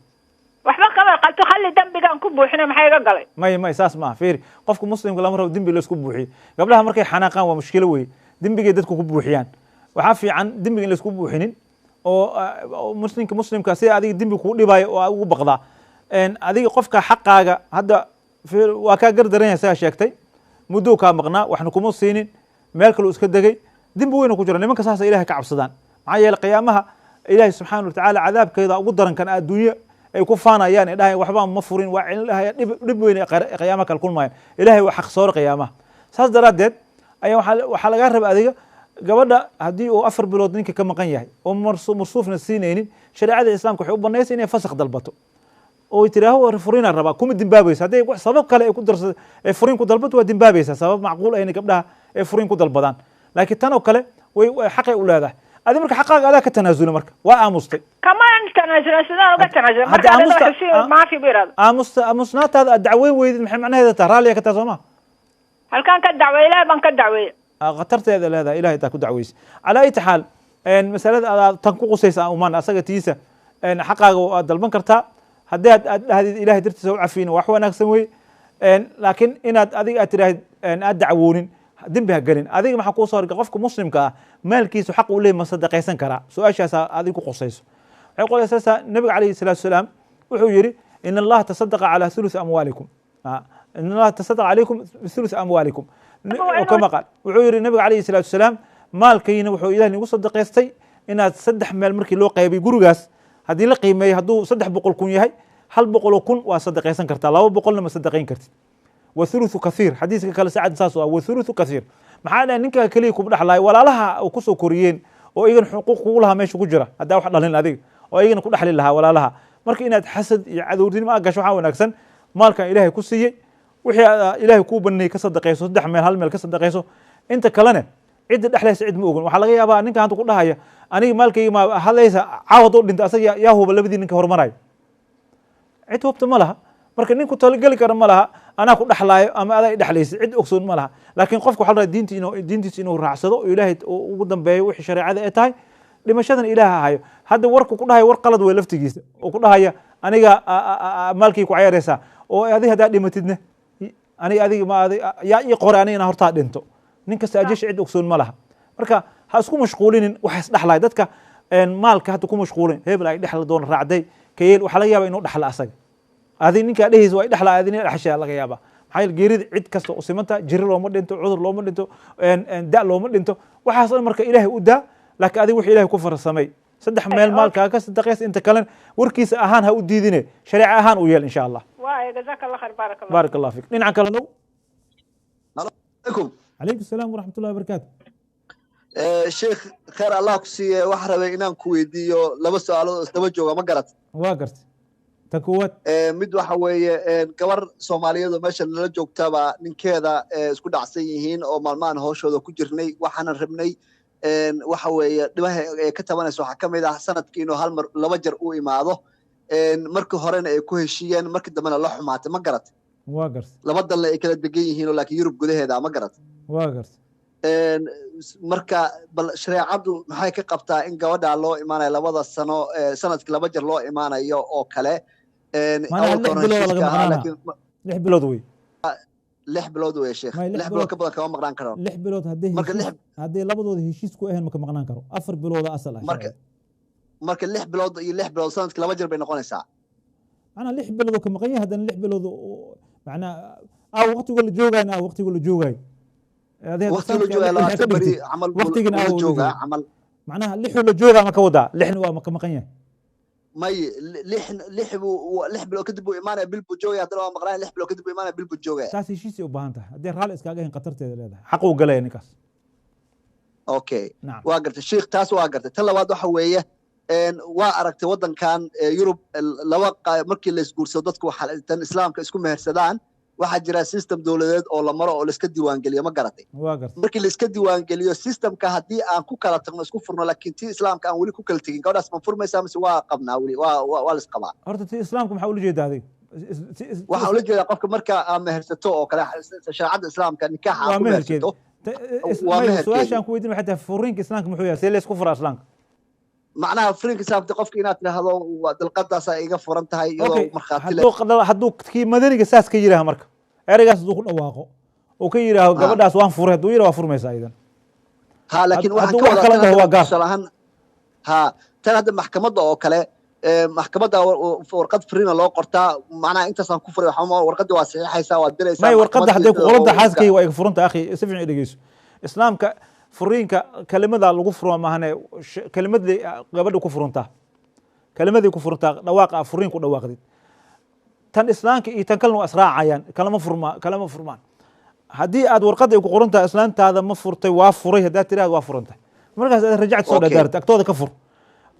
Waxba kama qalto, halli dembigaan ku buuxinay, maxaa iga galay? May, saas maaha. Fiiri, qofka muslimka lama rabo dembi laisku buuxiyo. Gabdhaha markay xanaaqaan waa mushkilo weye, dembigay dadku ku buuxiyaan. Waxaa fiican dembiga in laisku buuxinin oo muslimka sida adiga dembi kugu dhibaayo oo ugu baqdaa. Adiga qofka xaqaaga hadda waa kaa gardaran yahay, sidaa sheegtay, muddou kaa maqnaa, waxna kuma siinin, meel kaleu iska degay, dembi weyna ku jira. Nimanka saasa Ilahay ka cabsadaan, maxaa yeele qiyaamaha Ilahi subxaana watacaala cadaabkeeda ugu daran kan adduunye ay ku faanayaan ay dhahayan waxba ma furin, waa celin dhib, dhib weyn ay qiyaamaha kala kulmayaan. Ilahay waa xaq soore qiyaamaha. Saas daraaddeed ayaa waxaa lagaa raba adiga gabadha, haddii uu 4 bilood ninka ka maqan yahay oo marsuufna siinaynin, shareecada Islaamka waxay u banaysay inay fasakh dalbato oo tiraaho furinaan rabaa. Kuma dimbaabayso. Hadday wax sabab kale ay ku darsa ay furin ku dalbato, waa dimbaabaysaa. Sabab macquul ahna gabdhaha ay furin ku dalbadaan, laakiin tan oo kale way xaqay u leedahay. Adi marka xaqaaga adaa ka tanaasula, marka waa aamustay. Kamaan tanaasulan, sidaan uga tanaasulan? Hadda marka aamusta- si maafi buu yidhahda. Aamusta, aamusnaataada aad dacweyn weydid, maxay macnaheeda tahay? Raalliya ka tahay, soo ma? Halkaan ka dacweeye? Ilaah baan ka dacweeye. Khatarteeda leedahay, Ilahay taa ku dacweysa. Calaa ayati xaal, masalada adaa tan ku qusaysa uman asaga tiisa, xaqaaga waad dalban kartaa. Haddii aad dhahdid Ilahay dartiisa u cafiyin, wax wanaagsan wey. Laakiin inaad adiga aad tirahdid aad dacwoonin, dembi ha gelin. Adiga maxaa kuu soo horga? Qofka muslimka ah maalkiisu xaq uu leeyahy ma sadaqaysan karaa? Su-aashaasa adiga ku qusayso. Waxay qusaysaa, nabiga calayhi salaatu wasalaam wuxuu yidhi: in Allaha tasadaqa calaa thuluth amwaalikum, in Allaha tasadaqa calaykum bithuluth amwaalikum, kama qaal. Wuxuu yidhi nabiga calayhi salaatu wasalaam: maalkayna wuxuu Ilaah nigu sadaqaystay inaad saddex meel markii loo qaybay. Gurigaas haddii la qiimeeyo, hadduu 300,000 yahay, 100,000 waa sadaqaysan kartaa, 200-na ma sadaqayn kartid. Wathuluthu kathiir. Xadiiska kale sacad saas ah, wathuluthu kathiir. Maxaa dhahay? Ninka keliya kuma dhexlaay, walaalaha oo kusoo koriyeen oo iyagana xuquuq kugu lahaa meesha ku jira, haddaa wax dhalin adiga oo iyagana ku dhexli lahaa walaalaha. Marka inaad xasad iyo cadowdnimo aad gasho, waxaa wanaagsan maalkan Ilaahay ku siiyey, wixii Ilaahay kuu baneeyey ka sadaqayso, saddex meel hal meel ka sadaqayso. Inta kalene cidda dhexlaysa cid ma ogan. Waxaa laga yaabaa ninka hadda ku dhahaya aniga maalkayga ma hadlaysa, caawa hadduu dhinto asaga yaa huba labadii ninka horumarayo? Cid hubta ma laha. Marka nin ku talageli kara ma laha anaa ku dhexlaayo ama adaa i dhexlaysa, cid ogsoon ma laha. Laakiin qofka waxaa la rabaa diinti inuu diintiisa inuu raacsado oo Ilaahay ugu dambeeyo wixii shareecada ay tahay. Dhimashadan Ilaaha hayo. Hadda warku ku dhahaya war qalad wey laftigiisa oo ku dhahaya aniga maalkii ku cayaaraysaa oo adiga haddaa dhimatidna aniga adiga ma yaa ii qoray aniga inaan hortaa dhinto? Nin kasta ajasha cid ogsoon ma laha. Marka ha isku mashquulinin waxa isdhexlaya dadka maalka hadda ku mashquulin, hebel ay dhexla doona raacday kayeel. Waxaa laga yaabaa inuu dhexla asaga, adi ninkaa dhehaysa waa dhexla, adina dhexshaa laga yaabaa. Maxaa yeele geerida cid kasta u simanta, jiri looma dhinto, cudur looma dhinto, da looma dhinto, waxaas dhan. Marka Ilaahay u daa, laakiin adiga wixii Ilahay ku farsamay Saddex meel maalkaa ka sadaqays, inta kalena warkiisa ahaan ha u diidine, shareeco ahaan u yeel, insha Allah. Waay, jazaaka Allah khayr, baarak Allah. Baarak Allah fiik. Dhinaca kale low. Alaykum. Calaykum salaam waraxmat ullahi wabarakaatu. Sheekh, khayr Allah ku siiye, waxaan rabay inaan ku weydiiyo laba su-aalood oo isdaba jooga, ma garat? Waa gartay. Ta koowaad. Mid waxa weeye, gabar Soomaaliyeed oo meesha nala joogtaba ninkeeda isku dhacsan yihiin oo maalmahan hooshooda ku jirnay. Waxaanan rabnay, waxa weeye, dhibaha ee ka tabanaysa waxaa ka mid ah sanadkii inuu hal mar laba jar u imaado. Markii horena ay ku heshiiyeen, markii dambena la xumaatay, ma garat? Waa gartay. Laba dalna ay kala degan yihiin oo laakiin Yurub gudaheeda, ma garat? Waa gartay. Marka bal shareecaddu maxay ka qabtaa in gabadha loo imaanayo labada sano, sanadkii laba jeer loo imaanayo oo kale? Maanaa awalka 6 hore bilood laga heshiiska ahaa, maqnaana. Laakiin 6 bilood wey. 6 bilood wey, sheekh. May 6 6 bilood bilood ka badan kama maqnaan karo. 6 bilood haddii Marka heshiis lix haddii labadooda heshiis ku ahayn, maka maqnaan karo. 4 bilooda asal ah marka sharciga. Marka 6 bilood iyo 6 bilood, sanadkii laba jeer bay noqonaysaa. Macnaa 6 bilood oo ka maqan yahay, haddana 6 bilood macnaa waqtiga la joogayna waqtiga la joogay. Adee hadda Waqtiga la sanadka joogaya lix ka 20 beri dhigtid camal buu waqtigana la aa la joogaa jooga camal. Macnaha lixuu la joogaa ma ka wadaa, lixna waa ma ka maqan yahay. May, lix lix buu 6 bilood kadib buu imaanaya, bil buu joogaya, haddana waa maqnaaya, 6 bilood kadib buu imaanaya, bil buu joogaya. Taas heshiisay u baahan tahay. Haddii raalli iskaaga ahayn, khatarteeda leedahay, xaq uu galaya ninkaas. Okay. Nacam. Waa gartay, sheekh, taas waa gartay. Tan labaad waxa weeye, waa aragtay waddankan Yurub laba markii la isguursado, dadku waxa tan Islaamka isku mehersadaan, waxaa jira system dowladeed oo la maro oo la iska diiwaangeliyo, ma garatay? Waa gartay. Markii la iska diiwaangeliyo systemka, haddii aan ku kala tagno, isku furno, laakiin tii Islaamka aan weli ku kala tegin, gabadhaas ma furmaysaa mise waa qabnaa weli, waa la isqabaa? Horta ti Islaamka maxaa ula jeedaa adiga? Waxaa ula jeedaa qofka marka aad mehersato oo kale, shareecada Islaamka nikaaxa waa aad ku meherkeeda mehersato. Waa meherkeeda. Su-aashaan ku weydiin waxay tahay, furiinka Islaamka muxuu yahay? See la isku furaa Islaamka? Macnaha furiinka Islaamka, qofka inaad tidhaahdo waa dalqadaasaa iga furan tahay iyadoo Okay. markhaati leh. Hadduu kii madaniga saas ka yidhaaha, marka ereygaas hadduu ku dhawaaqo oo ka yidhaaho "Gabadhaas waan furay," hadduu yidhaho, waa furmaysaa idan. Ha, laakiin waxaan Hadduu ka wax wadaa kala tan dhaho, hadda waa gaar. Tusaale ahaan, ha, tan hadda maxkamadda oo kale, maxkamadda warqad furiina loo qortaa, macnaha intaasaan ku furay, waxaa warqadda waa saxiixaysaa, waa diraysaa May, warqadda maxkamadda hadday ku qoranta oo "Xaaskayga waa iga furanta," akhi, si fiican i dhegeyso. Islaamka furiinka kelimada lagu furo maahane, kelimadii gabadha ku furuntaa, kelimadii ku furuntaa, dhawaaqa ah furiin ku dhawaaqdid. Tan Islaamka iyo tan kalena waa israacayaan, kalama furma, kalama furmaan. Haddii aad warqadda ay ku qoran tahay "Islaantaada ma furtay?" "Waa furay," haddaad tiraahdo, waa furantay. Markaas aad rajacad soo dhadaartay, agtooda ka fur.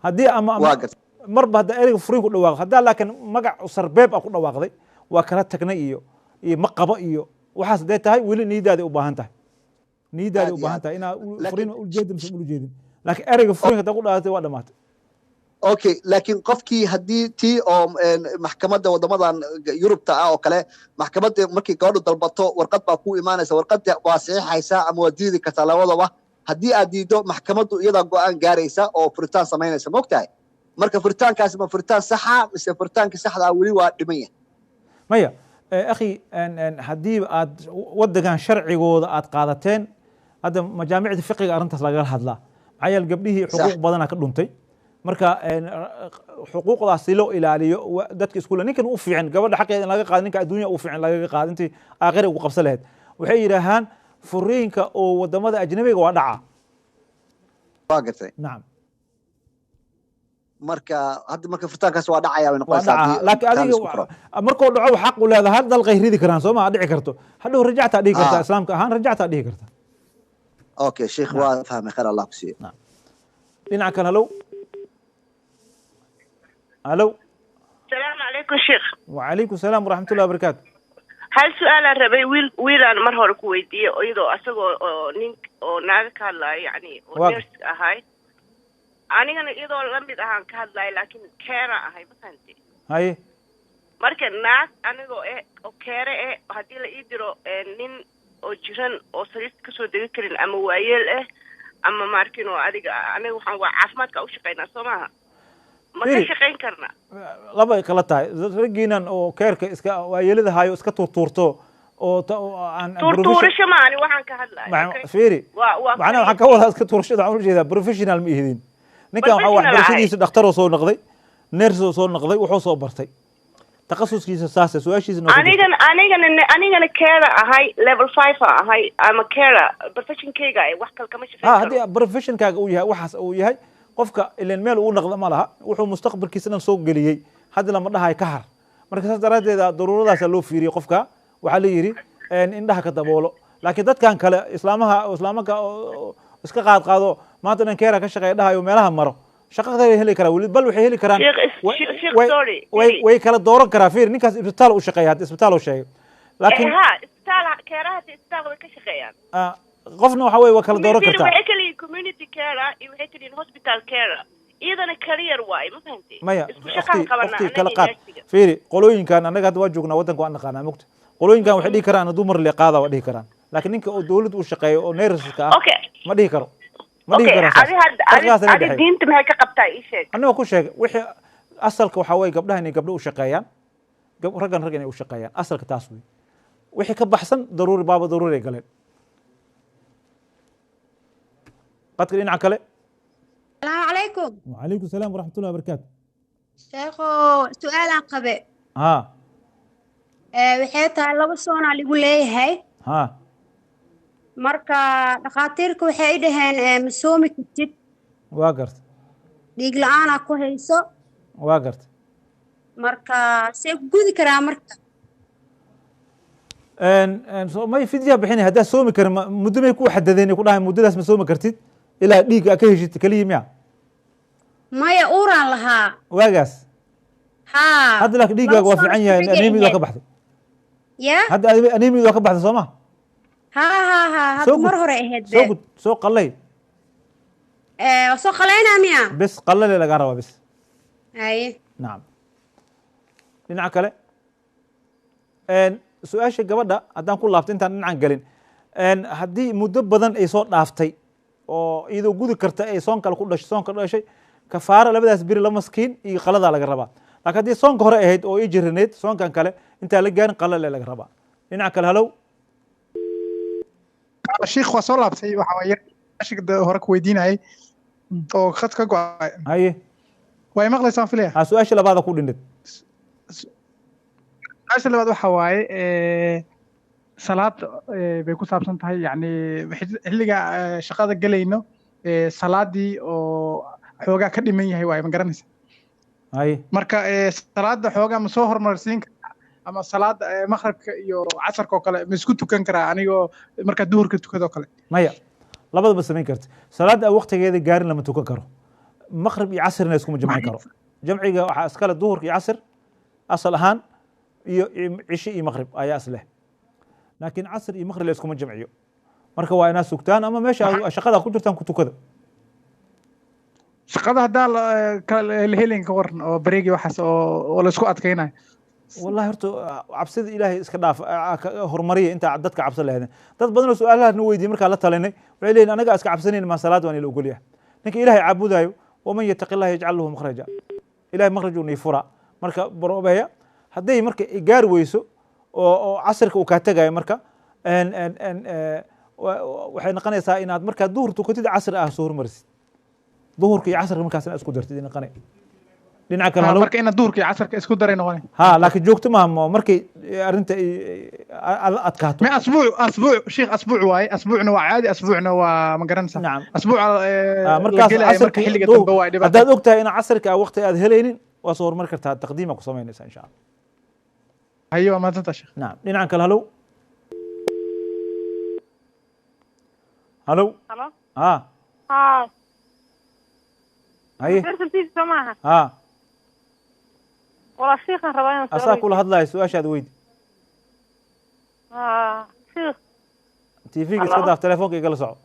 Haddii ama Waa gartay. Marba hadda ereyga furiin ku dhawaaqdo, haddaa laakiin magac sarbeeb a ku dhawaaqday, "Waa kala tagnay" iyo "Ma qabo" iyo waxaas hadday tahay, weli niyadaada u baahan tahay, niyadaada Aad u iyo baahan aad. tahay inaa Laakiin furiin ujeedin mise ula jeedin. Laakiin ereyga furiin haddaa ku dhawaaqday, waa dhamaatay. Okay, laakiin qofkii haddii tii oo maxkamadda waddamadan Yurubta ah oo kale, maxkamadda markii gabadhu dalbato, warqad baa ku imaanaysa, warqadda waa saxiixaysaa ama waa diidi kartaa, labadaba. Haddii aad diiddo, maxkamaddu iyadaa go-aan gaaraysa oo furitaan samaynaysa, ma ogtahay? Marka furitaankaasi ma furitaan saxa mise furitaankii saxda ah weli waa dhiman yahay? Maya, akhi, haddii aad waddankan sharcigooda aad qaadateen, hadda majaamicda fiqiga arrintaas lagala hadlaa. Maxaa yeele gabdhihii xuquuq badanaa ka dhuntay. Marka xuquuqdaas si loo ilaaliyo, dadka iskuule ninkan u fiican gabadha xaqeeda in laga qaado, ninka adduunya u fiican lagaga qaado intii aakhira ugu qabsan lahayd. Waxay yidhaahaan furiinka oo wadamada ajnabiga waa dhaca. Waa gartay. Nacam. Marka hadda marka furitaankaas waa dhacaya bay waa noqonaysaa dhaca haddii laakiin taa la adiga isku furo. Markuu dhaco xaq u leedahay, hal dalqay ridi karaan, soo ma dhici karto. Hadhow rajactaa dhihi kartaa. Islaamka ahaan rajactaa dhihi karta. Okay, sheekh, waa fahmay, khayr Allah ku siiyo. Dhinaca kale, halow, halow. السلام عليكم شيخ. وعليكم السلام ورحمة الله وبركاته. Hal su-aalaan rabay, wiil wiilaan mar hore ku weydiiyey oo iyadoo asagoo oo nin oo naaga ka hadlaayo, yacni oo nurse ahay, anigana iyadoo la mid ahaan ka hadlayo, laakiin carer ahay, ma fahamtay? Haye. Marka naag anigoo eh oo carer eh, haddii la ii diro nin oo jiran oo sariirta kasoo degi karin ama waayeel eh ama maarkin oo adiga, aniga waxaan waa caafimaadka u shaqaynaa, soo maaha? Ma ka Firi. shaqayn karna? Labay kala tahay. Raggiinan oo careka iska waayeelada hayo iska tuurtuurto oo oo aan Tuurtuurasho ma ani waxaan ka hadlayo, okay? Fiiri. Waa macnaha waxaan ka wadaa iska tuurashada, waxaan ujeedaa professional ma ihidin. Ninkan waxaa Professional ahay. Waxbarashadiisa dhakhtaroo soo noqday, nurse oo soo noqday, wuxuu soo bartay takhasuskiisa saase su-aashiisa noo ku jirta. Anigana carer ahay, level 5 a ahay ama carer professionkayga ay wax kale kama shaqayn Ha karo. Haddii professionkaaga uu yahay waxaas uu yahay, Qofka ileen meel uu naqdo ma laha, wuxuu mustaqbalkiisa dhan soo geliyey, hadda lama dhahayo ka har. Marka saas daraaddeeda daruuradaasa loo fiiriyey qofka, waxaa la yidhi indhaha ka daboolo. Laakiin dadkan kale, islaamaha, islaamanka iska qaad qaado, maanta dhan keera ka shaqeeya dhahayo, meelaha maro, shaqada heli karaa weli, bal waxay heli karaan, way kala dooran karaa. Fiir, ninkaas isbitaal u shaqeeya, hadda isbitaal u sheegay, laakiin ha isbitaal keeraha isbitaal way ka shaqeeyaan. Qofna waxa weye waa kala dooran kartaa. Waxay kala yihiin community care iyo waxay kala yihiin hospital care, iyadana career waaye, ma fahantay? Maya, waqti kala qaad. Fiiri, qolooyinkan annaga hadda waa joognaa waddanka, waan naqaanaa mugta. Qolooyinkan waxay dhihi karaan dumar le qaada, waa dhihi karaan, laakiin ninka oo dowladda u shaqeeyo oo nurseska ah ma dhihi karo, ma dhihi karo. Adi diinta maxay ka qabtaa, ii sheeg. Annaga ku sheegay wixii asalka waxaa weye gabdhaha inay gabdho u shaqeeyaan, raggan rag inay u shaqeeyaan, asalka taas wey. Wixii ka baxsan daruuri baaba daruuri ay galeen. Qadka dhinaca kale. Asalaamu calaykum. Wacalaykum salaam waraxmatullahi wabarakaatu. Sheekho, su-aalaan qabe. Ha. Waxay tahay 2 soonaa ligu leeyahay. Ha. Marka dhakhaatiirka waxay i dhaheen ma soomi kartid. Waa garta. Dhiig la-aanaa ku hayso. Waa garta. Marka see ku gudi karaa marka? May fidyaa bixinay haddaa soomi karin, muddo may ku xadadeen ku dhahay muddadaas ma soomi kartid ilaa dhiig aa ka heshid keliya miya? Maya, uuraan lahaa waagaas. Haa. Hadda laakiin dhiiggaaga waa fiican yahay, anemiyad waa ka baxday. Ya, hadda anemiyad waa ka baxday, soo ma? Ha ha ha, hadda mar hore ahayd. Soo gud, soo qallay. Waa soo qalaynaa miya? Bes qallale lagaa rabaa bes. Haye. Nacam. Dhinaca kale, su-aasha gabadha haddaan ku laabto intaan dhinacan gelin, haddii muddo badan ay soo dhaaftay oo iyadoo gudi karta ay soon kale ku dhashay, soonka dhashay, kafaaro labadaas beri la maskiin iyo qaladaa laga rabaa. Laakiin haddii soonka hore ahayd oo ii jiraneyd, soonkan kale intaan la gaarin qalale laga rabaa. Dhinaca kale, halow. Sheekh, waa soo laabtay. Waxa waaye su-aasha hore ku weydiinayay oo khad ka go'ay. Haye. Waa maqlaysaan filaya? Ha, su-aasha labaada ku dhindhid. Su-aasha labaad waxa waaye salaad bay ku saabsan tahay, yacni xilliga shaqada gelayno salaadii oo xoogaa ka dhiman yahay waaye, ma garanaysa? Haye. Marka salaada xoogaa ma soo horumarsiin karaa, ama salaada maqribka iyo casarka oo kale ma isku tukan karaa anigoo markaa duhurka tukadoo kale? Maya, labadaba samayn karta. Salaada waqtigeeda gaarin lama tukan karo, maqrib iyo casrina iskuma jamcin karo. Jamciga waxaa iskale duhurka iyo casr asal ahaan, iyo cishe iyo maqrib ayaa isleh, laakiin casr iyo maqrib la iskuma jamciyo. Marka waa inaad sugtaan ama meesha shaqada ku jirtaan ku tukada. Shaqada haddaa la helin ka waran, oo bareegi waxaas oo la isku adkaynayo? Wallahi horta cabsida ilaahay iska dhaaf, horumariya intaa dadka cabsan lahaydeen. Dad badan oo su-aalahaas na weydiiyey markaa la talinay waxay leeyihin anaga iska cabsanayn, maa salaad waan ila ogolyahay. Ninka ilaahay caabudayo, waman yataqi allaha yajcal lahu makhraja, ilahay makhraj uu nii fura. Marka baroobeeya hadday marka gaari weyso oo casirka uu kaa tegayo, marka waxay noqonaysaa inaad markaa duhur tukatid, casri ah soo hormarisid, duhurka iyo casrka markaas inaad isku dartid noqonay. Dhinaca kale, halo. Marka inaad duhurka iyo casarka isku daray noqonay? Ha, laakiin joogto maaha, markay arrinta adkaato. Ma asbuuc sheekh, asbuuc waaye, asbuucna waa caadi, asbuucna waa, ma garanaysaa? Nacam. Asbuuca markaas casarka xilliga dambe waa dhibaato. Haddaad og tahay in casarka waqti aad helaynin, waa soo horumari kartaa, taqdiima ku samaynaysaa insha Allah. Haye, waa mahadsantaa sheekh. Nacam. Dhinacan kale, halow halow. Halo. Ha. Ha. Haye. Soo maaha? Ha. Walaa shiikhan rabaa inaan asaa kula hadlayo, su-aashaad weydi. Ha, shiikh. TV-ga iska daaf, telefoonka igala soco.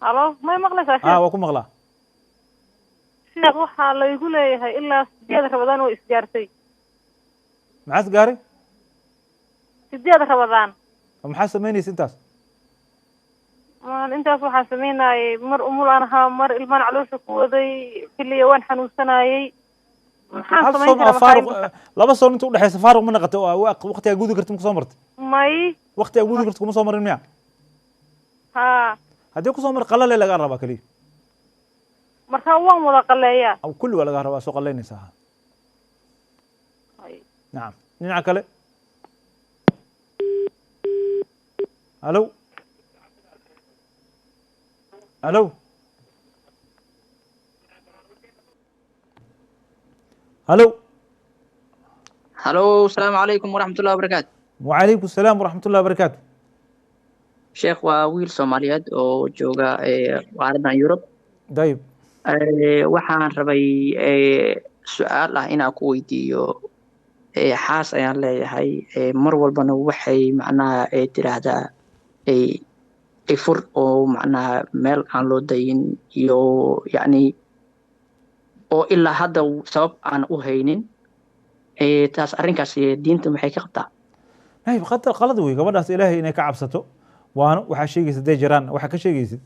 Halo, may maqlaysaa shiikh? Ha, waa ku maqlaa. Shiikh, waxaa laygu leeyahay ilaa 8 Rabadaan oo isgaartay. Maxaa isgaaray? 8 Rabadaan. Maxaa samaynaysa intaas? Intaas waxaan samaynayay mar umul aan ahaa, mar ilmaan caloosha ku waday, xilliya waan xanuunsanayay. Hal soon oo faaruq, 2 soon inta udhexaysa faaruq ma naqatay oo waqtigaa gudi karti ma kusoo martay? May. Waqtigaa gudi karti kuma soo marin miya? Ha. Haddii kusoo mar, qalale lagaa rabaa keliya. Markaa waan wada qaleeyaa? Kulli waa lagaa rabaa, soo qalaynaysaa. Nacam. Dhinaca kale, halo halo. Halo. Halo, asalaamu calaykum waraxmatullahi wabarakaatu. Wacalaykum asalaam waraxmatullahi wabarakaatu. Sheekh, waa wiil Soomaaliyeed oo jooga qaaradan Yurub. Dayib. Waxaan rabay su-aal ah inaan ku weydiiyo. Xaas ayaan leeyahay, mar walbana waxay macnaha tiraahdaa ifur, oo macnaha meel aan loo dayin iyo yacni oo ilaa hadda sabab aan u haynin. Taas arrinkaas diinta maxay ka qabtaa? Ayib, qalad wey. Gabadhaas Ilaahay inay ka cabsato waana waxaa sheegaysa hadday jiraan waxaa ka sheegaysid.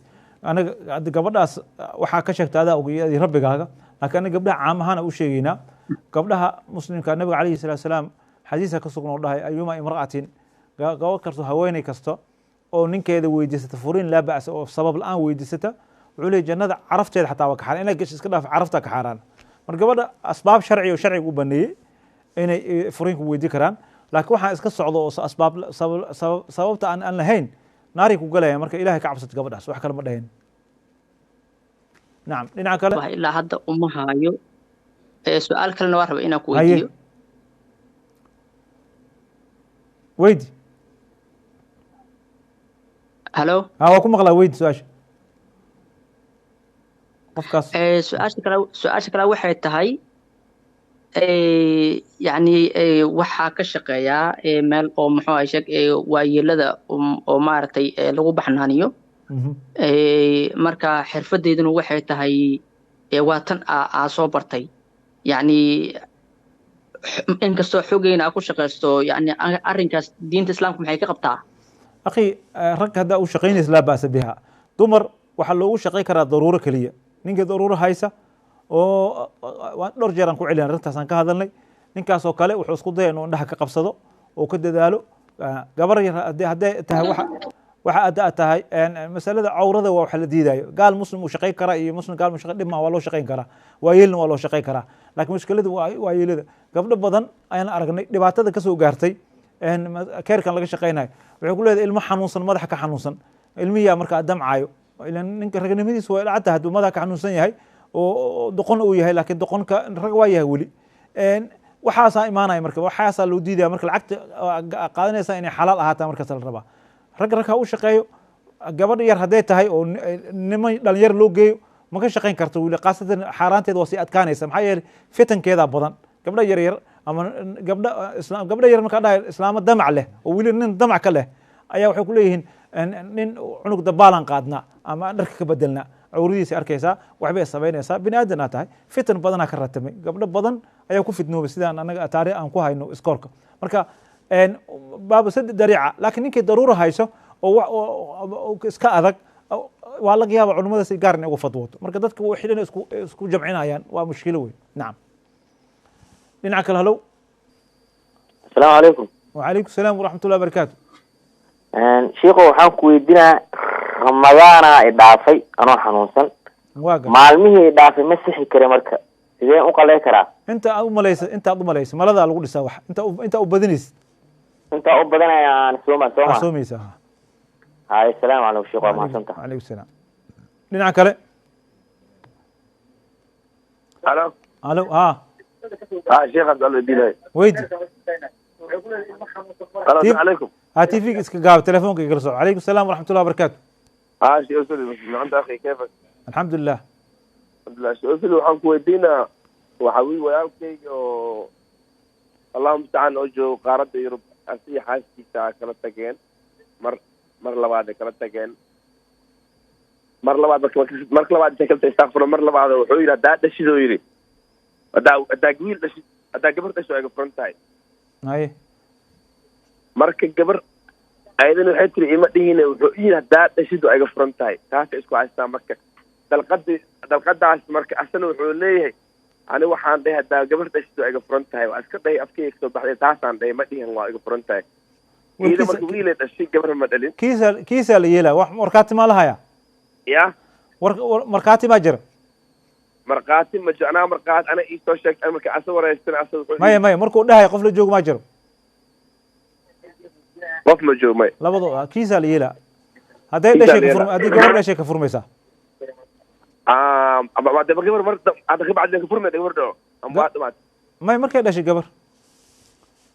Anaga hadda gabadhaas waxaa ka sheegta adaa og iyo rabbigaaga, laakiin anaga gabdhaha caam ahaan u sheegaynaa. Gabdhaha muslimka, nabiga calayhi salaatu salaam xadiisa ka sugna oo dhahay: ayuma imra'atin, gabadh kasto, haweeney kasta oo ninkeeda weydiisata furiin, laa ba'sa, oo sabab la'aan weydiisata, wuxuu leeyahy jannada carafteeda xataa waa ka xaaraan, inay gasho iska dhaaf, carafta ka xaaraan. Marka gabadha asbaab sharci oo sharciga u baneeyey inay furiinku weydii karaan, laakiin waxaa iska socdo oo asbaab sababta aan lahayn naaray ku galaya. Marka Ilahay ka cabsato gabadhaas, wax kale ma dhahayn. Nacam, dhinaca kale. Wax ilaa hadda uma hayo. Su-aal kalena waa raba inaan ku weydiiyo. Weydi. Halo. Ha, waa ku maqlaa, weydi su-aasha qofkaas. Su-aasha kale waxay tahay, yacni waxaa ka shaqeeyaa meel oo muxuu ahay sheeg waayeelada oo maaragtay lagu baxnaaniyo. Marka xirfadeyduna waxay tahay waa tan aa soo bartay, yacni inkastoo xogeyna aa ku shaqaysto, yacni arrinkaas diinta Islaamka maxay ka qabtaa? Akhi, rag haddaa u shaqaynaysa laa ba'sa biha. Dumar waxaa loogu shaqayn karaa daruuro keliya, ninka daruuro haysa oo waan dhowr jeer aan ku celin arrintaasaan ka hadalnay. Ninkaasoo kale wuxuu isku daya inuu indhaha ka qabsado oo ka dadaalo. Gabar yar hadday tahay, waxa hadda tahay masalada cawrada waa waxa la diidayo. Gaal muslim uu shaqayn karaa iyo muslim gaal shaqayn dhib ma, waa loo shaqayn karaa, waayeelna waa loo shaqayn karaa, laakiin mushkiladu waa waayeelada. Gabdho badan ayaan aragnay dhibaatada kasoo gaartay keerkan laga shaqaynayo. Wuxuu ku leedahay ilmo xanuunsan, madaxa ka xanuunsan, ilmihiyaa markaa damcayo. Ilan ninka ragnimadiisa waa ilcadta hadduu madaxa ka xanuunsan yahay oo doqon uu yahay, laakiin doqonka rag waa yahay weli. Waxaasaa imaanaya, marka waxaasaa loo diidaya. Marka lacagta qaadanaysa inay xalaal ahaataa markaas la rabaa. Rag rag ha u shaqeeyo. Gabadha yar hadday tahay oo niman dhalinyar loo geeyo, ma ka shaqayn karto weli, khaasatan xaaraanteeda waa sii adkaanaysa, maxaa yeelay fitankeedaa badan. Gabdha yar yar ama gabdha islaam, gabdha yar markaa dhahay, islaamo damac leh oo weli nin damac ka leh ayaa waxay ku leeyihiin nin cunug dabaalan qaadnaa ama aan dharka ka bedelnaa, cawradiisa arkaysaa, waxbay samaynaysaa. Bini aadan aa tahay, fitan badanaa ka ratamay, gabdho badan ayaa ku fitnoobay sidaan anaga taariikh aan ku hayno iskoorka. Marka baaba sad dariica, laakiin ninkii daruura hayso oo iska adag waa laga yaaba culimada si gaar inay uga fadwooto. Marka dadka waxay dhan isku jamcinayaan waa mushkilo weyn. Nacam, dhinaca kale, halow. Asalaamu calaykum. Wacalaykum salaam waraxmatullahi wabarakaatu. Shiikow, waxaan ku weydiinaa, Ramadaana i dhaafay anoo xanuunsan. Waa gar. Maalmihii i dhaafay ma sixi kare, marka sideen u qalay karaa? Inta aad umalaysa, inta aad umalaysa, maladaa lagu dhisaa wax inta u badinaysid. Intaa u badanaya aan sooma. Aa sooma soomaysa. Hay, asalaamu calaykum sheikh, waa mahadsantaha. Calaykum salaam. Dhinaca kale. Halo. Alo, ha. Ha, sheekh Abdul weydiinay. Weydi. Halo, asalaamu calaykum. Ha, TV iska gaab, telefoonka igala soco. Calaykum salaam waraxmatullahi wabarakaatu. Ha, sheekh Usuli, macanta akhi, kayfak? Alxamdulilah. Alxamdulilah. Sheekh Usuli, waxaan ku weydiinaa, waxa wiil walaalkayga oo Allahu mustacaan oo joogo qaaradda Yurub, asiga xaaskiisa kala tageen, mar labaad ay kala tageen, mar labaad marka labaad intay kala tageen, istakfur, mar labaad wuxuu yidhi haddaa dhashid oo yidhi haddaa wiil dhashid, haddaa gabar dhasho ay furan tahay. Haye. Marka gabar ayadana waxay tiri ima dhihine, wuxuu yidhi haddaa dhashid oo iga furan tahay, taasay isku haystaa. Marka dalqadii dalqadaas, marka asana wuxuu leeyahay ani waxaan dhahay haddaa gabar dhashid oo iga furan tahay, waa iska dhahay, afkayga kasoo baxday, taasaan dhahay, ma dhihin waa iga furan tahay iyada. Marka wiilay dhashay, gabar ma dhalin. Kiisaa la yeelaya, wax markhaati maa lahaya? Ya. War markhaati maa jira? Markhaati ma jecnaa, markhaati ana ii soo sheegtay marka asa wareystan asa wuxuu Maya, markuu dhahay qof la joogo maa jiro? Qof ma joogo, maya. Labadooda kiisaa la yeelaa. Hadday Kiisaa dhashay la ka furma yeelaa. Haddii gabar dhashay ka furmaysaa. Ama gabar mar hadda kabacdi ka furmay gabar dhao ama waa dhamaatay. May, markay dhashay gabar.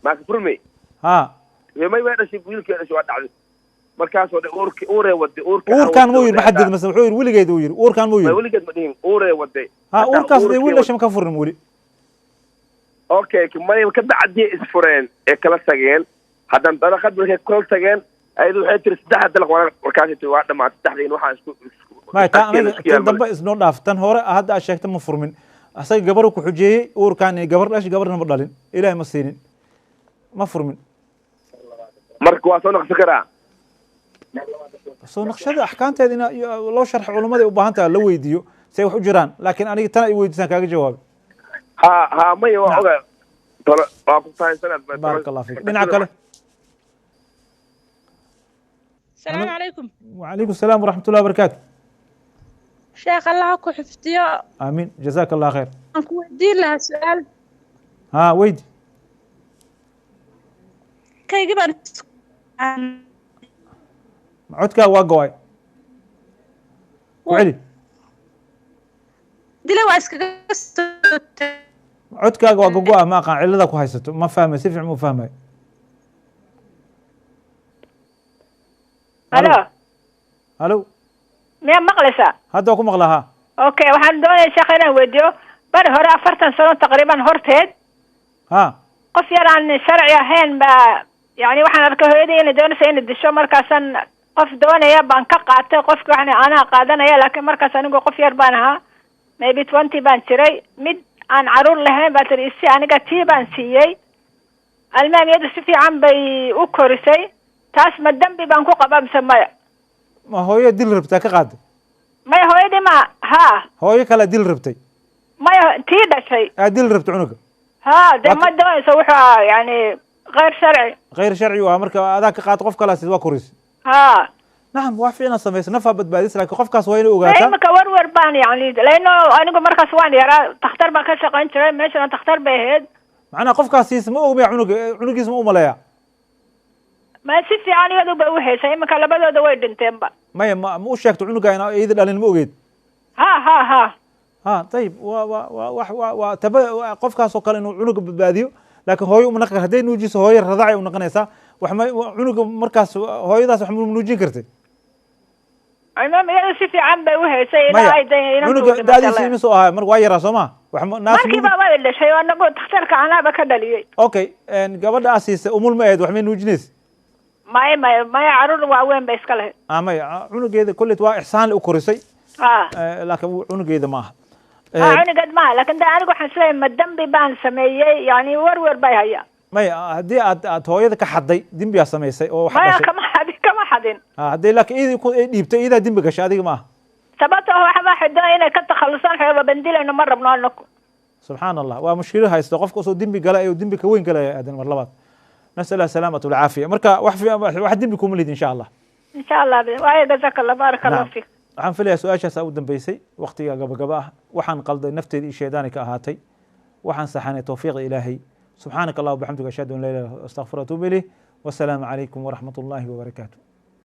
Maa ka furmay? Ha. May, way dhashay, wiilkii dhashay, waa dhacday markaasoo dhan uurki, uuree waday, uurka. Uurkaan muu yidhi? Ma xadid mase wuxuu yidhi weligeed uu yidhi uurkaan muu may yidhi? Weligeed ma dhihin, uuree waday. Ha, uurkaas dee wiil dhashay ma ka furin weli. Okay, may, ka bacdii isfureen ee kala tageen. Haddana dalaqad markay kala tageen, ayadu waxay tiri saddex dalaq waa, markaasay tiri waa dhamaatay saddexdiin, waxaan isku maya, taa agteeda aniga isku yaal tan dambe isnoo dhaaf. Tan hore hadda aad sheegta ma furmin. Asaga gabar ku xujeeyey uurkaan inay gabar dhashay, gabarna ma dhalin, Ilaahay ma siinin, ma furmin. Marka waa soo naqsan karaa? Soo naqshada axkaamteeda ina loo sharxo culamada ay u baahan tahay, la weydiiyo say wax u jiraan, laakiin aniga tan ay weydiisaan kaaga jawaabay. Ha ha, maya, waa oga tolo, waa ku fahansanaad. Baaraka Allah fiik. Dhinaca kale. السلام عليكم. وعليكم السلام ورحمة الله وبركاته. sheekh, Allah ku xifdiyo. آمين، جزاك الله خير. Waxaan ku weydiin lahaa su-aal. ها, weydi. Kaygii baan codkaa waa go-ay, ku celi. Dila waa iskaga soo Codkaaga waa gogo-a, ma aqaan cillada ku haysato, ma fahmay, si fiican ma fahmay. Halo. Halo. Miyaa maqlaysaa? Hadda waa ku maqlaa, ha. Okay, waxaan doonaya sheekh inaan weydiiyo, bari hore, 40 sano taqriiban horteed, qof yar aan sharci ahayn baa, yani waxaan arkay hooyadii inay doonaysa inay disho. Markaasan qof doonaya baan ka qaatay qofki, waxaan anaa qaadanaya, laakiin markaas anigu qof yar baan ahaa, maybe 20 baan jiray. Mid aan caruur lahayn baa tiri isi, aniga tii baan siiyey. Almaam, iyadu si fiican bay u korisay. Taas ma dembi baan ku qabaa mise maya? Ma hooyo dil rabtaa ka qaaday? Maya, hooyadii ma ha. Hooyo kale dil rabtay? Maya, tii dhashay. Aa dil rabtay cunuga? Ha, dee ma doonayso, wuxuu ahaa yani غير sharci. Khayr sharci waa, marka adaa ka qaad, qof kalaas waa korisay. Ha. Nacam, wax fiican samaysa, nafaa badbaadis, laakiin qofkaas waa inay ogaataa. Imika warwar baan yani, laino anigu markaas waan yaraa, takhtar baan ka shaqayn jiray, meeshana takhtar bay ahayd. Macnaha qofkaas siis ma ogmaya cunuga, cunugiis ma umaleeya? Ma, si fiican iyadu bay u haysay. Imika labadooda way dhinteenba. Maya, ma u sheegto cunuga ina iyada dhalin, ma ogeed? Ha ha ha. Ha, ayib, wa wa wa wa taba qofkaas oo kale inuu cunuga badbaadiyo, laakiin hooyo uma naqan. Hadday nuujiso, hooyo radacay u noqonaysaa. Wax ma cunuga markaas hooyadaas wax ma nuujin kartay? Imaam, iyadu si fiican bay u haysay ilaa Maya, ay de inantu cunuga dhimatay. Da'diisa imisuu ahaa mar? Waa yaraa, soo ma? Wax ma naas Markiiba way dhashay oo anagu takhtarka anaaba ka dhaliyey. Okay, gabadha asiisa umul ma ahayd? Wax may nuujinaysa? Maya maya maya, caruur waaweyn bay iska lahayd. Ah, maya, cunugeeda kollet waa ixsaan le u korisay. Laakiin cunugeeda ma aha. Ha, cunugeed maaha, laakin de anigu waxaan isleeyahay ma dembi baan sameeyey? Yani werwer bay hayaa. Maya, haddii aad hooyada ka xadday, dembiyaa samaysay oo wax Maya, dhashay. Kama xadin, kama xadin. Ah, haddii laakiin iyadii ku ay dhiibtay, iyadaa dembi gashay, adiga ma aha. Sababta oo waxba xidoon inay ka takhalusaan xooga bandilayno, ma rabno anaku. Subxaan Allah, waa mushkilo haysto qofka usoo dembi gala ayuu dembi ka weyn galaya aadan mar labaad. Nasal Allah salaamata walcaafiya. Marka wax dembi kuma lihid, insha Allah. Insha Allah, waayo jazaka Allah, baaraka Allah fiik. Waxaan filayaa su-aashaas u dambeysay. Waqtiga gabagaba ah. Waxaan qalday nafteeda iyo shaydaani ka ahaatay, waxaan saxanay towfiiqda Ilaahay. Subxaanaka Allah wabixamdika, ashhadu an laa ilaha illa anta, astaghfiruka wa atuubu ilayh. Wasalaamu calaykum waraxmat ullahi wabarakaatu.